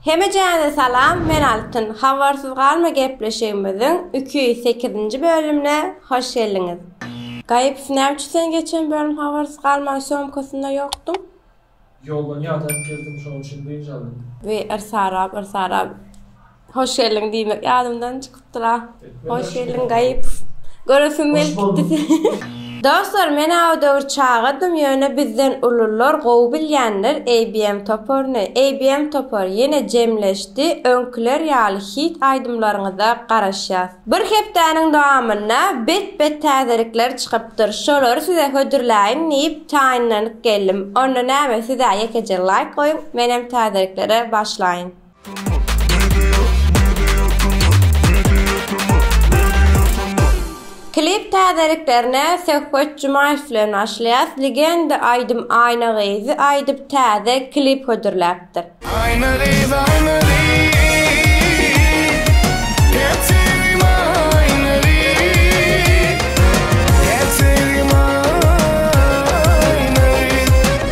Hemejänize salam men Altyn habarsyz galma gepleşigimiziň 208-nji bölümine hoş geldiňiz. Gaýyp näme üçin sen geçen bölüm habarsyz galmaň sýomkasynda ýokduň? Ýoldan ýadap geldim şonuň üçin dynç aldym. We yrsarap yrsarap hoş geldiň diýmek ýadymdan çykypdyra. Hoş geldiň Gaýyp. Göresim gelip gitdi seni. Dostlar men o döwür çagadym ýöne bizden ulular gowy bilýänler ABM toparyny. ABM topary ýene jemleşdi öňküler ýaly hit aýdymlaryňyza garaşýas. Bir hepdäniň dowamynda bet-bet täzelikler çykypdyr, şolary size hödürläýin diýip taýynlanyp geldim. Onda näme sizä ýekeje laýk goýuň, menem täzeliklere başlaýyn. Klip täzeliklerine Söhbet Jumaýew bilen başlaýas. Legenda aýdym Aýna gyzy aýdyp täze klip hödürläpdir. Aýna gyz aýna gyz Gerçegim aýna gyz Gerçegim aýna gyz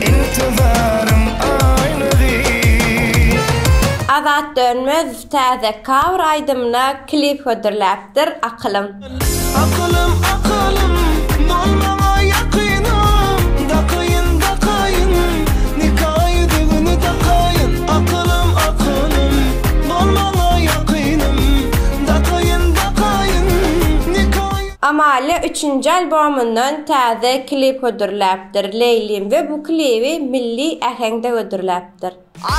Intizarym aýna gyz. Azat Dönmezow täze cover aýdymyna klip hödürläpdir Akylym. Akylym akylym bol maňa ýakynym Dakaýyn dakaýyn nika ýüzügini dakaýyn Akylym akylym bol maňa ýakynym Dakaýyn dakaýyn nika Amalia üçünji albomyndan täze klip hödürläpdir Leýlim we bu klibi milli äheňde hödürläpdir.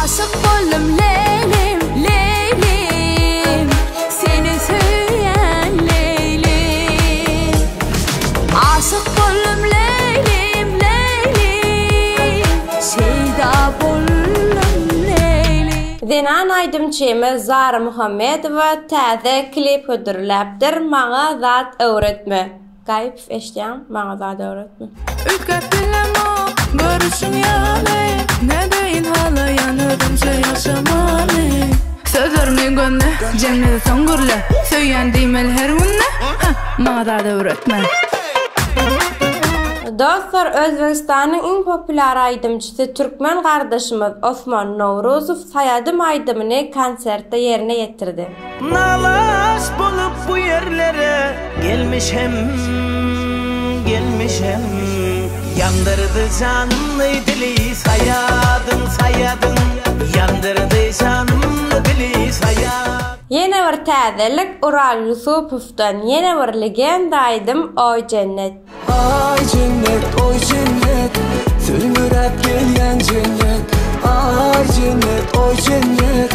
Aşyk boldum Leýlim, Leýlim, Seni söýýän Leýlim. Aşyk boldum Leýlim, Leýlim, Şeýda boldum Leýlim. Zenan aýdymçymyz Zara Muhammedowa täze klip hödürläpdir Maňa zat öwretme. Gaýypow eşdýäňmi maňa zat öwretme. Üýtgäp bilemok görüşüň ýaly Nädeýin halaýan özümçe ýaşamany Sözlerimi gömme jemledi soň gürle Söýýän diýmeli her günde Hah maňa zat öwretme. Dostlar Özbegistanyň iň populýar aýdymçysy türkmen gardaşymyz Osman Nowruzow Saýadym aýdymyny konsertde ýerine ýetirdi. Nalaç bolup bu ýerlere gelmişem, gelmişem. Ýandyrdy janymny dili saýadyň, saýadyň. Ýandyrdy janymny dili saýadyň. Ýene bir täzelik Ural Ýusupowdan ýene bir legenda aýdym Oý jennet. Aý jennet, oý jennet, Sülmüräp gelýän jennet. Aý jennet, oý jennet,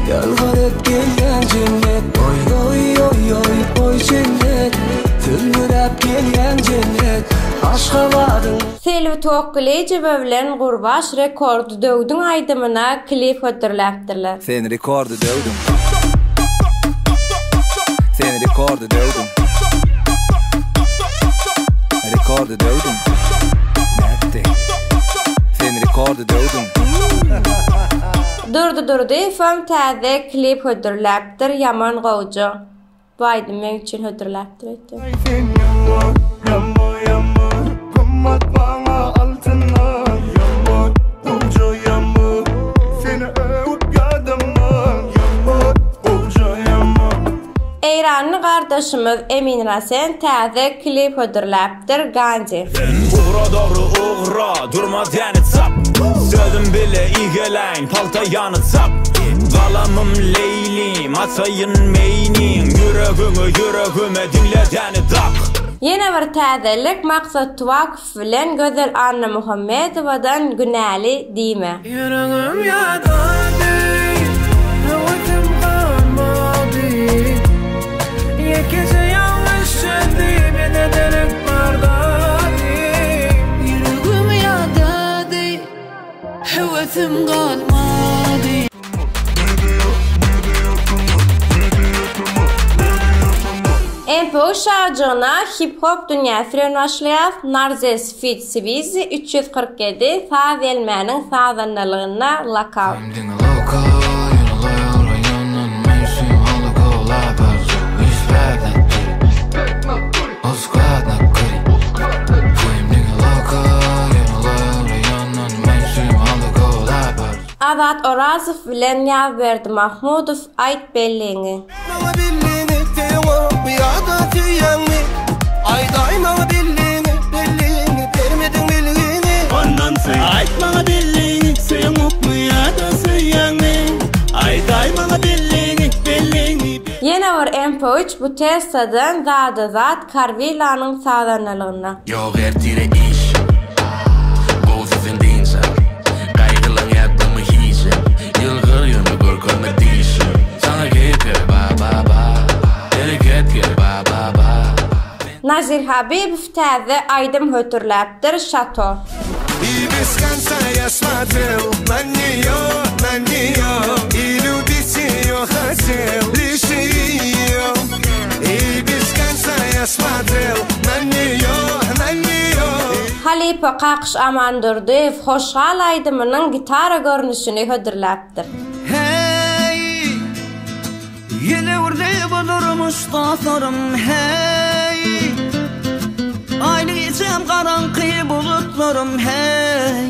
Ýalbaryp gelýän jennet. Oý, oý, oý, oý, oý jennet, Sülmüräp gelýän jennet. Aşgabadyň. Selbi Tokgylyjowa bilen Gurbaş Rekordy döwdüň aýdymyna klip hödürläpdirler. Sen rekordy döwdüň. Sen rekordy döwdüň. Rekordy döwdüň. Nätdiň? Sen rekordy döwdüň. Durdy Durdyýewem täze klip hödürläpdir ýaman gowja. Bu aýdym meň üçin hödürläpdir öýtýän. Aý sen ýamma, ýamma, ýamma, Gymmat maňa altyndan ýamma, gowja ýamma, Seni öwüp ýadamman ýamma, gowja ýamma. Eýranly gardaşymyz Emin Rasen täze klip hödürläpdir Gandhi. Sen ugra dogry ugra, durma däni çap Sözüm bile igeläýin, palta ýany çap Galamym Leýlim, açaýyn meýniň Ýüregiňi ýüregime diňle däni dak. Ýene bir täzelik Maksat Tuwakow bilen Gözel Annamuhammedowadan Günäli diýme. Ýüregim ýadady, höwesim galmady. Ýekeje ýalňyş çözdi, bize derek bar zady. Ýüregim ýadady, höwesim galmady. MPU şajygyna hip-hop dünýäsi bilen başlaýas, Narzes feat Swizy 347 saz ýelmäniň sazandalygynda Lockout. Azat Orazow bilen Ýazberdi Mahmudow Aýt belliňi. Maňa belliňi söýeňokmy ýa-da söýýäňmi? Aýdaý maňa belliňi, belliňi bermediň bilgiňi. Ondan söý. Aýt maňa belliňi söýeňokmy ýa-da söýýäňmi? Aýdaý maňa belliňi, belliňi. Ýene bir MP3 bu Tesladan zada zat Karwilanyň sazandalygynda. Ýok ertire iş. Gowsy sen dynç al. Gaýgylaň ýatlama hiçem. Ýylgyr ýöne görkezme dişiň. Saňa keýp gerek ba ba ba. Hereket gerek ba ba ba. Nazir Habibow täze aýdym hödürläpdir Şato. I bez konca ýa smotrel na neýo, na neýo I lýubit eýo hotel liş eýo I bez konca ýa smotrel na neýo, na neýo. Halypa Kakyş Amandurdyýew Hoş gal aýdymynyň gitara görnüşini hödürläpdir. Heý, Ýene bir bolarmyş dostlarym heý Aýly gijäm garaňky bulutlarym heý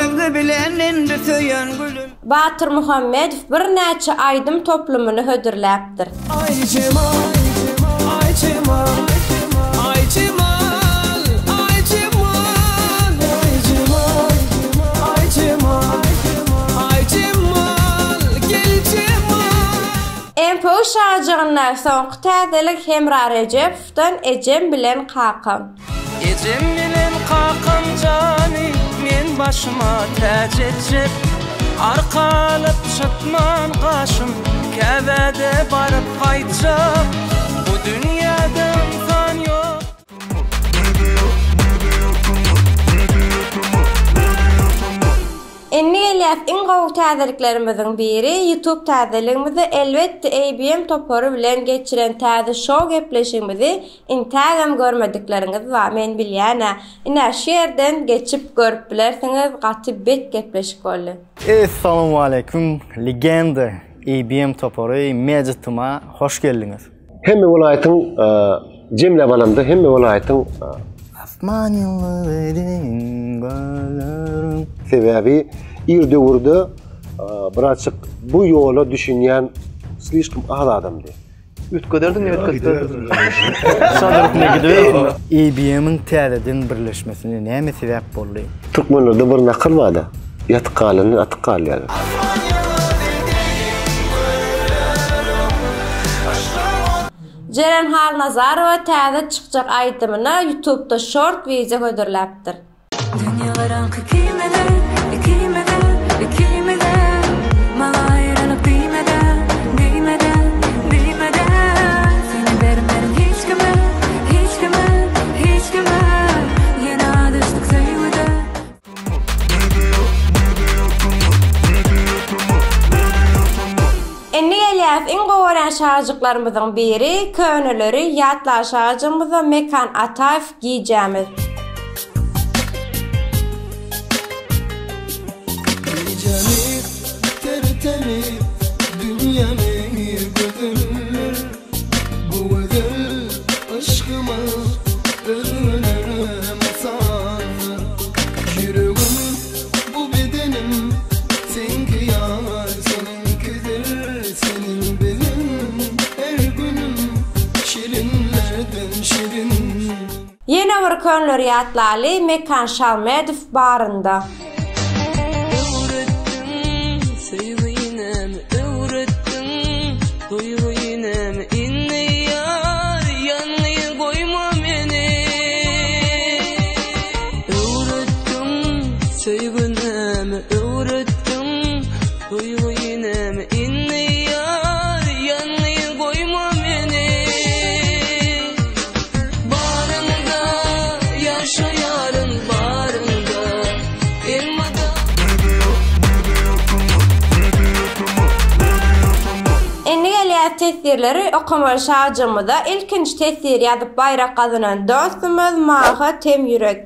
Özge bilen indi söýen gülüm. Batyr Muhammedow birnäçe aýdym toplumyny hödürläpdir. Aýjemal, Aýjemal, Aýjemal, Aýjemal, Aýjemal, Aýjemal, Aýjemal, Geljemal. MPU şajygynda soňky täzelik Hemra Rejepowdan Ejem bilen kakam. Ejem bilen kakam jany men başyma täç etjek Arka alyp çytman gaşym Käbäde baryp gaýtjak Bu dünýäde ynsan ýok. Indi gelýäs iň gowy täzeliklerimiziň biri YouTube täzeligimize elbetde ABM topary bilen geçiren täze şou gepleşigimizi intägem görmedikleriňiz bar men bilýänä ine şu ýerden geçip görüp bilersiňiz gaty bet gepleşik boldy. Essalawmaleýkum Legenda ABM topary Media Tuma hoş geldiňiz. Hemme welaýatyň jemläp alamda hemme welaýatyň Asman ýyldyzy deýin gözleriň. Sebäbi ir döwürde birazjyk bu ýola düşünýän slişkom az adamdy. Üýtgederdiň ýa üýtgetmezdiň? ABM-iň täzeden birleşmesine näme sebäp boldy? Türkmenlerde bir nakyl barda, Ýatyk galandan atyk galýar. Jeren Halnazarowa täze çykjak aýdymyna YouTube'da short wideo hödürläpdir. Dünýe garaňky ikimize, ikimize, ikimize Maňa aýralyk diýmede, diýmede, diýmede Seni bermerin hiç kime, hiç kime, hiç kime Ýene azaşdyk söýgüde. Indi gelýäs iň gowy görýän şarjyklarymyzyň biri köneleri ýatla şarjygymyza Mekan Ataýew gijämiz. Gijämiz ter-tämiz, dünýämiz gözel. Bu gözel yşkymyz özgelere mysaldyr. Ýüregim, bu bedenim seňki ýar, seniňkidir, seniň bilen her günüm şirinlerden şirin. Ýene bir könleri ýatlaly Mekan Şalmedow barynda. Öwretdiň söýginem öwretdiň duýgynem indi ýar ýalňyz goýma meni Öwretdiň söýginem öwretdiň duýgynem indi ýar ýalňyz goýma meni Baryňda ýaşaýaryn baryňda elmydam. Indi gelýär teswirleri okamaly şajygymyza ilkinji teswir ýazyp baýrak gazanan dostumyz Maha Temýürek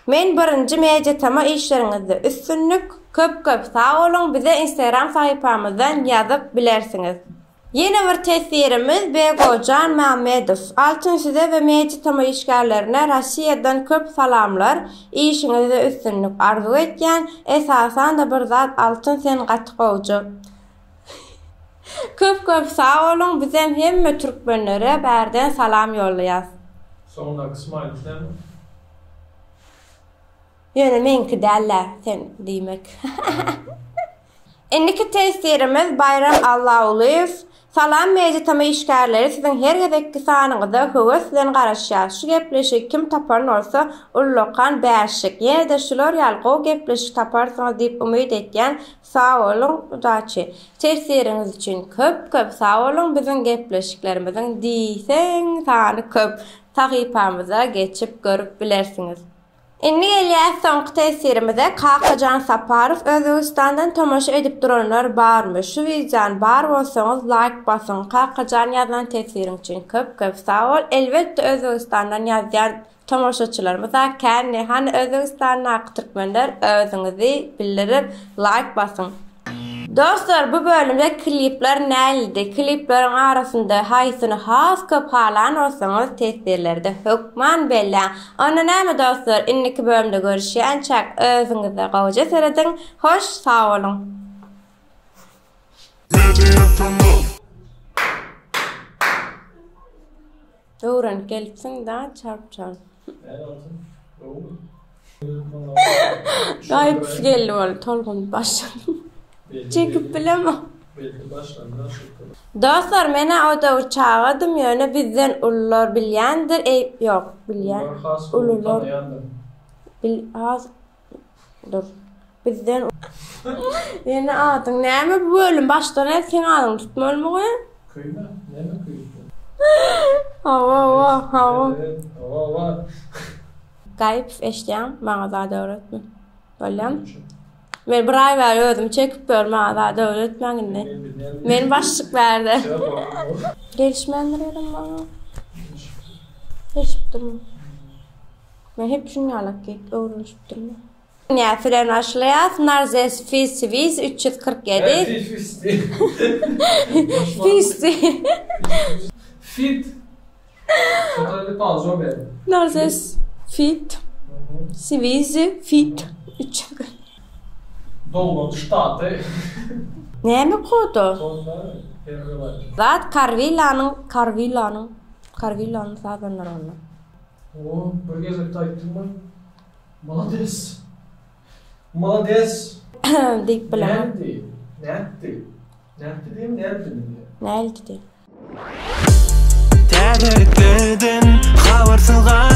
Men birinji media tama işleriňizde üstünlik köp köp sag boluň bize instagram sahypamyzdan ýazyp bilersiňiz. Ýene bir teswirimiz Begojan Mämmedow. Altyn size we Media Toma işgärlerine Rossiýadan köp salamlar. Işiňizde üstünlik arzuw etýän. Esasanda bir zat Altyn sen gaty gowja. Köp köp sag boluň bizem hemme türkmenlere bärden salam ýollaýas. Soňundaky smaýlis näme? Ýöne meňki däl-ä sen diýmek. Indiki testirimiz Baýram Allaulyýew. Salam Media TM işgärleri siziň her gezekki sanyňyza höwes bilen garaşýas. Şu gepleşigi kim tapan bolsa ullakan bäşlik. Ýene-de şular ýaly gowy gepleşik taparsyňyz diýip umyt etýän. Sag boluň udaçi. Tesiriňiz üçin köp köp sag boluň biziň gepleşiklerimiziň diýseň sany köp sahypamyza geçip görüp bilersiňiz. Indi gelýäs soňky tesirimize Kakajan Saparow Özbegistandan tomaşa edip duranlar barmy şu wideony bar bolsaňyz laýk basyň Kakajan ýazan tesiriň üçin köp köp sag bol elbetde Özbegistandan ýazýan Tomaşaçylarymyza känni hany Özbegistandaky türkmenler özüňizi bildirip laýk basyň. Dostlar bu bölümde klipler nälidi klipleriň arasynda haýsyny has köp halan bolsaňyz teswirlerde hökman belläň onda näme dostlar indiki bölümde görüşýänçäk özüňize gowja serediň hoş sag boluň. Öwrenip gelipsiň da çarp çarp. Gaýyp geldi bol tolgunyp başladym. Çekip bilemok. Dostlar menä o döwür çagadym ýöne bizden ulular bilýändir eý ýok bilýän ulular bil has Dur. Bizden Ýene adyň näme bu bölüm başdan el seň adyňy tutmalymy goý? Köýme, näme köýüp? Hawa, hawa, hawa. Hawa, hawa. Gaýyp eşdýäň, maňa zat öwretme. Bolýamy? Men bir aý bäri özüm çekip ýörün, maňa zat öwretmäň indi. Men başlyk bärde. Gelişmändir ýerem maňa. Gelişipdirmi? Men hep şuny ýalak geýip öwrenişipdirmen. Dünýä bilen başlaýas Narzes Fis Wiz 347 Fisti Fit Narzes Fit Siwizi Fit 347 Doglan ştaty. Näme kodu? Zat Karwilanyň Karwilanyň Karwilanyň sazandary onda. O, bir gezekde aýtdyňmy? Malades. Malades. Diýip bilemok. Nätdi? Nätdi? Nätdi diými, nätdi diými? Nätdi diý. Täzeliklerden habarsyz gal.